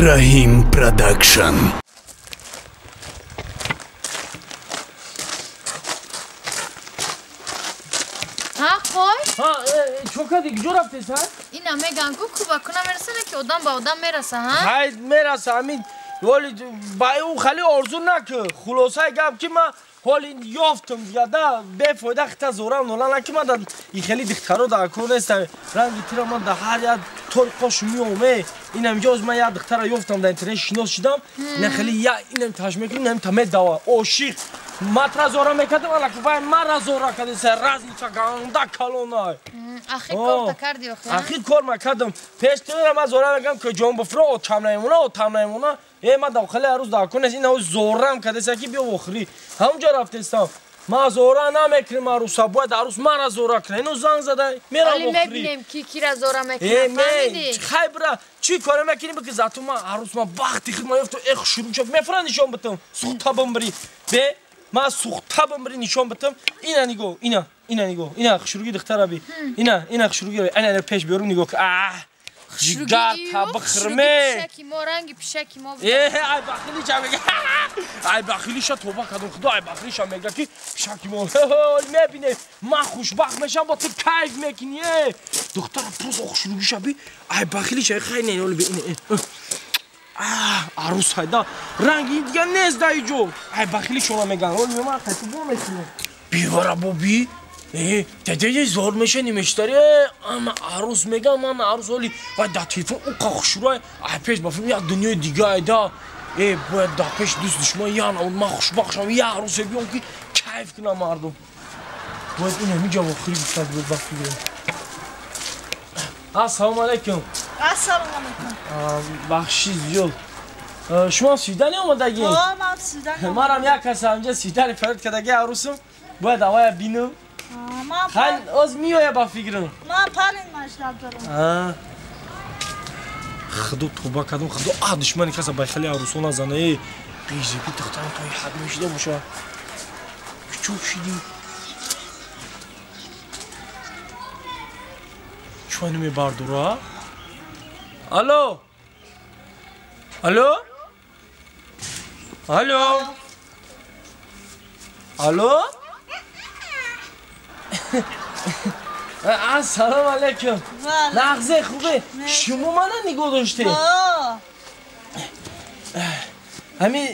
Раҳим Продакшн. Ҳа, чо кади, куҷо рафтеса? Ина меган ку кӯбаку намерасане ки одам ба одам мераса, ҳа? Хай мераса, ҳамин ҳоли ба ӯ хали орзу накӣ. Хулосаи гап ки ман ҳоли ёфтам дигада, бефоида хита зорам нола наки ман да и хели духтаро дар кор нестам. Ранги тира ман да ҳар як тори қош меом, э. Инам ҷоз ман як духтара ёфтам дар интернет шинос шидам. Ина хели я инам ташмекунам, инам та медава. Ошиқ. Ман тра зора мекардам, алаки вай мара зора кардеса, разница ганда калонай. Ахир кор та карди охи? Ахир кор ма кардам. Пеш тира ман зора мекардам ки ҷон буфро, отам намемона, отам намемона. Э, ман дохили арӯз дар кор нест, ина зорам кардеса ки биё охирӣ. Ҳамонҷо рафтестам. Ман зора намекунам арӯса, бояд арӯс мара зора кунад. Ино занг зада, мерам охирӣ. Мебинем ки кира зора мекунад, фаҳмидӣ? Хай бира, чӣ коре мекунӣ бики зату ман арӯс ман бахти худ ман ёфту, эх шурӯъ шуд. Мефурам нишон битам, сухта бимбирӣ. Бе ман сухта бимбирӣ нишон битам. Ина нигоҳ, ина, ина нигоҳ, ина хушруги духтара би. Ина, ина хушруги, ина ина пеш биёрум нигоҳ. Аҳ! Ҷигар та бихӯрме. Пишаки мо, ранги пишаки мо. Э, ай бахилиша мега. Ай бахилиша тоба кардам, худо ай бахилиша мега ки пишаки мо. Мебине, ман хушбахт мешам, бо ту кайф мекунӣ. Э, духтара просто хушругиша би. Ай бахилиша хай не, оли би ина. Арӯс ҳайда. Ранги дига нест дар иҷо. Ай бахилишона меган. Оли ман қайту бо мекунам. Бивара боби. Э, дедеде зор меша немештари. Ама арӯс меган, ман арӯс оли вай дар телефон уқа хушрӯй. Ай пеш ба филм як дунёи дига айда. Э, бояд дар пеш дӯст душман я навуд ман хушбахт шавам, я арӯсе биём ки кайф кунам мардум. Бояд ин ҳамин ҷавоб хири гуфтад буд вақти бирем. Ассалому алайкум. Ассалому алайкум. Бахши зиёд. Шумо свидание омадагӣ? Ҳо, ман свидание. Манам як кас ҳамҷа свидание фарид кардагӣ арӯсам. Бояд авая бинам. Хай, оз меоя ба фикрам. Ман парин машлаб дорам. Худо тоба кардам, худо а душмани каса байхали арӯсо назана. Э, бизеби духтарам то ҳад мешида боша. Чӯ шидӣ? Чӯ намебардора? Алло? Алло? Алло? Алло? Ассалому алайкум. Нағзе хубе. Шумо мана нигоҳ доштед? Ҳамин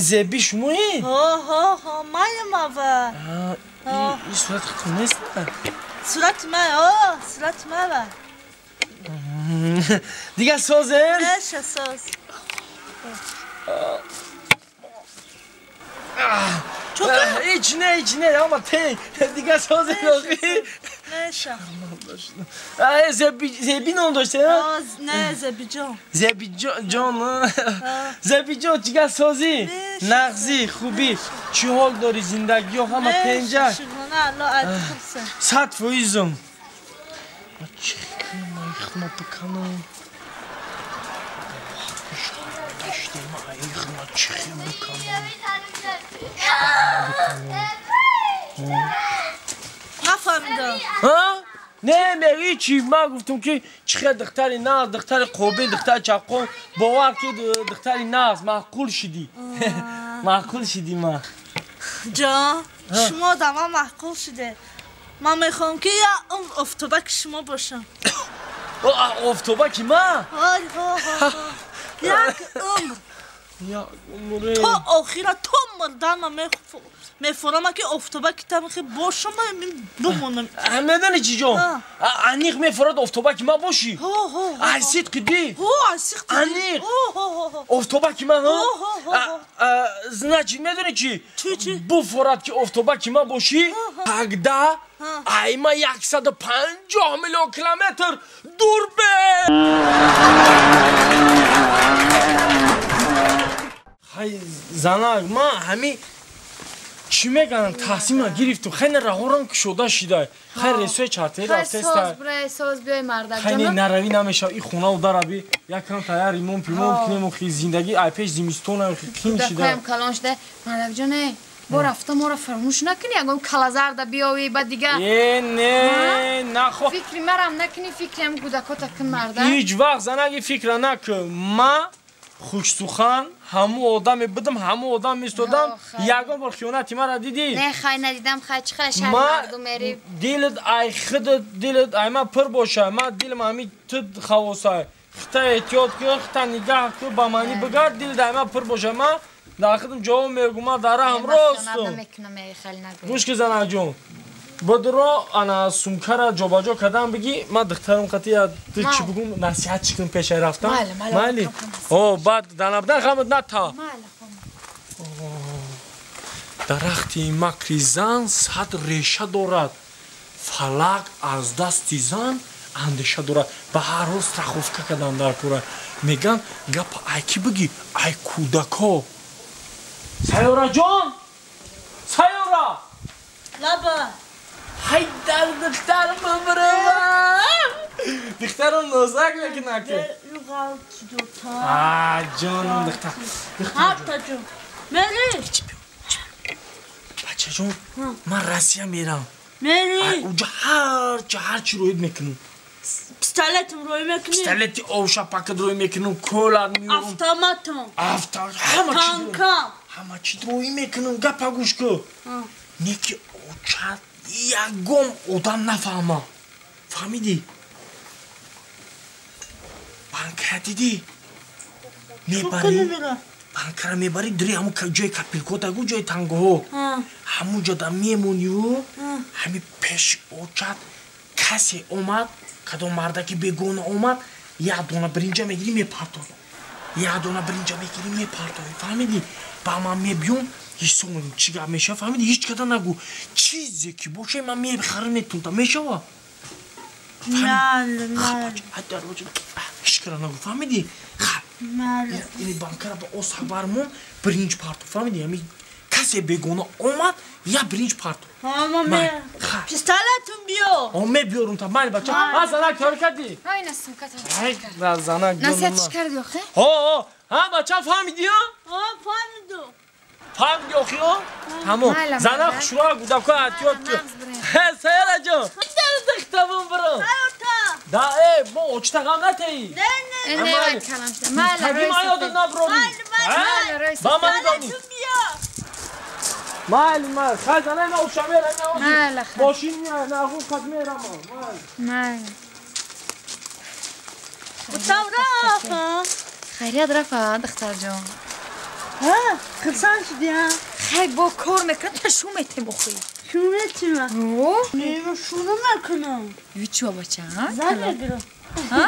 зеби шумоед? Ҳо, ҳо, ҳо, маям ава. Ин сурати худтон нест? Сурати ман, ҳо, сурати ман. Дига созем? Неша соз. Ҳеҷ не, ҳеҷ не, ама те, дига созем охи. Неша. Зеби ном доште, а? Не, Зебиҷон. Зебиҷон, Зебиҷон, чига созӣ? Нағзӣ, хубӣ. Чӣ ҳол дорӣ, зиндагиё ҳама тенҷа? Шукрона, Аллоҳ хубса. 100%. Ма чӣ кунам, ма ихма биканам? Ма ихма чӣ биканам? Нафаҳмидам. Ҳа? Не, мегӯӣ чӣ? Ман гуфтам ки чӣ хел духтари нағз, духтари қобил, духтари чаққон, бовар ки духтари нағз, маъқул шидӣ. Маъқул шидӣ ман. Ҷон, шумо да ман маъқул шиде. Ман мехоҳам ки як умр офтобаки шумо бошам. Офтобаки ман? Ҳой, ҳо, ҳо. Як умр. Як умр. То охира, то мурдан ман мефорам ки офтобаки тамихи бошам, бимонам. Медонӣ чӣ ҷон? Аниқ мефорад офтобаки ман бошӣ? Ҳо, ҳо. Ай сидқи дил? Ҳо, ай сидқи дил. Аниқ? Ҳо, ҳо, ҳо. Офтобаки ман, ҳо? Ҳо, ҳо, ҳо. Значит, медонӣ чӣ? Чӣ, чӣ? Буфорад ки офтобаки ман бошӣ, тогда ай ман 150 миллион километр дур бе! Хай, занак, ман ҳамин чӣ меганам, таҳсилма гирифтум, хай на раҳорам кушода шидай. Хай ресои чартаи рафтеста. Соз бирай, соз биёй мардак ҷон. Хай наравӣ намешав, и хонау дарави, якам таяр римон пимон кунем, хи зиндагӣ ай пеш зимистона хи қин шида. Кӯдакоям калон шуда. Мардак ҷон, бо рафта моро фаромӯш накунӣ, ягон калазарда биёвӣ ба дига. Э, не, нахо. Фикри марам накунӣ, фикри ҳам кӯдакота кун мардак. Ҳеҷ вақт занаги фикра накун. Ма Хушсухан, ҳаму одаме будам, ҳаму одам мистодам. Ягон бор хиёнати мара дидӣ? Не, хай надидам, хай чӣ хеле шаҳри мардум мери. Дилат ай худат, дилат ай ман пур боша. Ман дилам ҳами ту хавосай. Хита эҳтиёт кун, хита нигаҳ кун, ба манӣ бигард, дилат ай ман пур боша. Ман дар худам ҷавоб мегӯм, ман дар раҳам ростум. Гӯш ки занаҷон. Бодро ана сумкара ҷобаҷо кардан бигӣ, ман духтарам қати ту чӣ бигӯм, насиҳат чӣ кунам пешай рафтам? Майли. О, баъд данабдан хамад ната. Дарахти макри зан сад реша дорад. Фалак аз дасти зан андеша дорад. Ба ҳар ҳол страховка кардан дар кора. Меган гап ай кӣ бигӣ? Ай кӯдако. Сайёраҷон! Сайёра! Лаба! Ҳайдар духтарам бибирам! Духтарам нозак мекунад ки. А ҷонам духтар. Ҳатта ҷон. Мери! Бачаҷон, ман Россия мерам. Мери! Уҷа ҳарчи рӯид мекунам. Пистолетам рӯй мекунӣ? Пистолети овшапакат рӯй мекунам, колат меёрам. Автоматам. Танкам. Ҳама чиз рӯй мекунам, гапа гӯш кун. Не ки очат ягон одам нафаҳма. Фаҳмидӣ? Банка дидӣ? Мебарӣ? Банкара мебарӣ, дури ҳамун ҷои капилкотагу ҷои тангоҳо. Ҳамун ҷода мемониву ҳами пеши очат касе омад, кадом мардаки бегона омад, як дона биринҷа мегирӣ мепартоӣ. Як дона биринҷа мегирӣ мепартоӣ. Фаҳмидӣ? Ба ман мебиём, ҳисоб мекунам чӣ гап мешава, фаҳмидӣ? Ҳеҷ када нагӯ. Чизе ки боша ман мехарам метунта. Мешава? Ҳеҷ када нагӯ, фаҳмидӣ? Ини банкара ба осак бармон, биринҷ парто, фаҳмидӣ? Ҳами касе бегона омад, я биринҷ парто. Пистолетум биё. О, мебиёрум та, майли бача. А занак тайёр кардӣ? Ҳа, ина сумка тайёр. Занак насиҳатиш кардӣ охе? Ҳо, ҳо. Ҳа, бача фаҳмидӣ? Ҳо, фаҳмидум. Фаҳмидӣ охи? Тамом. Занак хушроа гудако эҳтиёт кун. Сайёра ҷон. Духтарам бирам. Да, мо очта ғам натеӣ. Не, не, не, калам. Майли, ма ёдат набронӣ. Ба ман донӣ. Майли, майли. Хай занай ма оча мерам. Майли. Мошин меояд, нағун қад мерам. Майли. Майли. Утам рафа. Хайрият рафа, духтарҷон. Ҳа, хурсанд шудӣ, ҳа? Хай бо кор мекунам, та шу метем охи. Шу метем? О? Не, ман шу намекунам. Ючо бача, ҳа? Зан мегирам. Ҳа?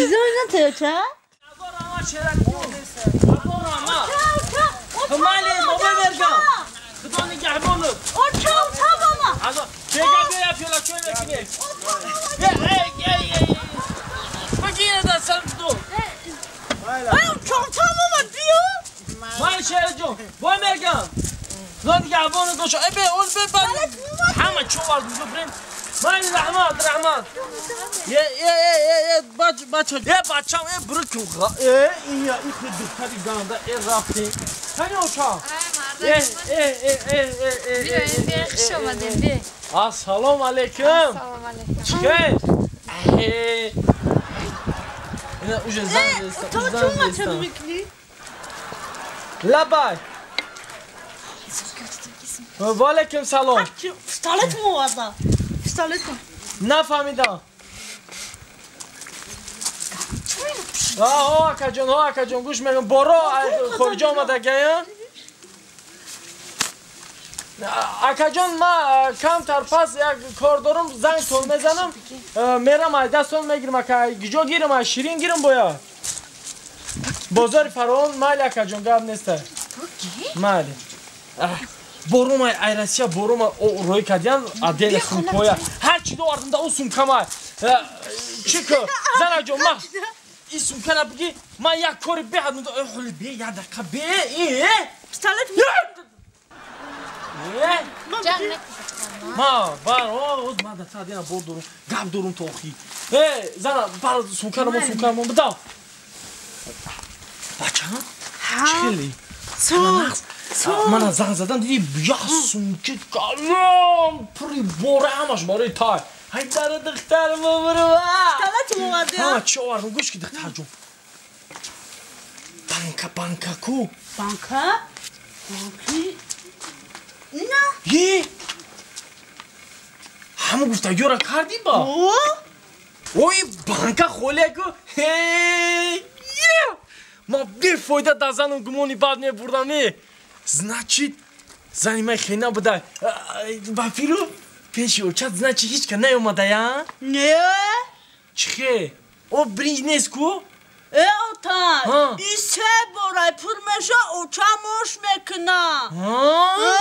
Изо натеоча? Майли, бобо бергам. Худо нигаҳбонат. Оча, оча мама. Бега бея пиёла чой мекунем. Эй, эй, эй. Бигир дастам ду. Ай, оча, оча мама биё. Майли шераҷон, бой мергам. Худо нигаҳбонат боша. Эй, бе, ол бе, бе. Ҳама чо вард бибрем. Майли, раҳмат, раҳмат. Е, е, е, е, бача, е, бачам, е, брукун. Е, ия, ихи духтари ганда, е, рафти. Кани оча? Е, е, е, е, е, е, е, е, хуш омадем, бе. Ассалому алейкум. Ассалому алейкум. Чӣ хел? Э. Ина уже занг зеста. То чӣ мача мекунӣ? Лабай. Ва алейкум салом. Пистолетам овардам. Пистолетам. Нафаҳмидам. Ҳо, акаҷон, ҳо, акаҷон, гӯш мекунам. Боро хориҷа омадагая? Акаҷон, ман камтар пас як кор дорам, зангтон мезанам, мерам ай дастон мегирам, ака, гиҷо гирам, ай ширин гирам бояд. Бозори Фараон, майли акаҷон, гап неста. Майли. Борум ай Россия, борум рӯй кардиан, отдельно сумкоя. Ҳар чӣ довардам да он сумкамай. Чӣ ку? Занаҷон, ман ин сумкара бигӣ, ман як кори беҳад ҳоли бе, як дақиқа бе, э? Пистолет. Ма, бар, о, ман да та дена бор дорум, гап дорум то охи. Э, зана, бар сумкаро мо, сумкаро мо бидав. Бача, чӣ хеле? Мана занг задан, диди як сумки калон пури бора ҳамаш барои тай. Ҳай дара духтар бобурва. Пистолетам овардӣ? Ҳа, чӣ овардам? Гӯш ки, духтарҷон. Банка, банка ку? Банка? Банки? Ина? Е! Ҳамон гуфтагиёра кардӣ ба? О? Ой, банка холия ку? Ҳей! Е! Ман бефоида дар зану гумони бад мебурдам, е! Значит, зани ман хел набуда. Ба фиру пеши очат, значит, ҳеч ка наёмада, я? Не? Чӣ хе? О, бринҷ нест ку? Э, отай, Ҳа. и се борай пур меша, оча мош мекуна. Ҳа? Ҳа.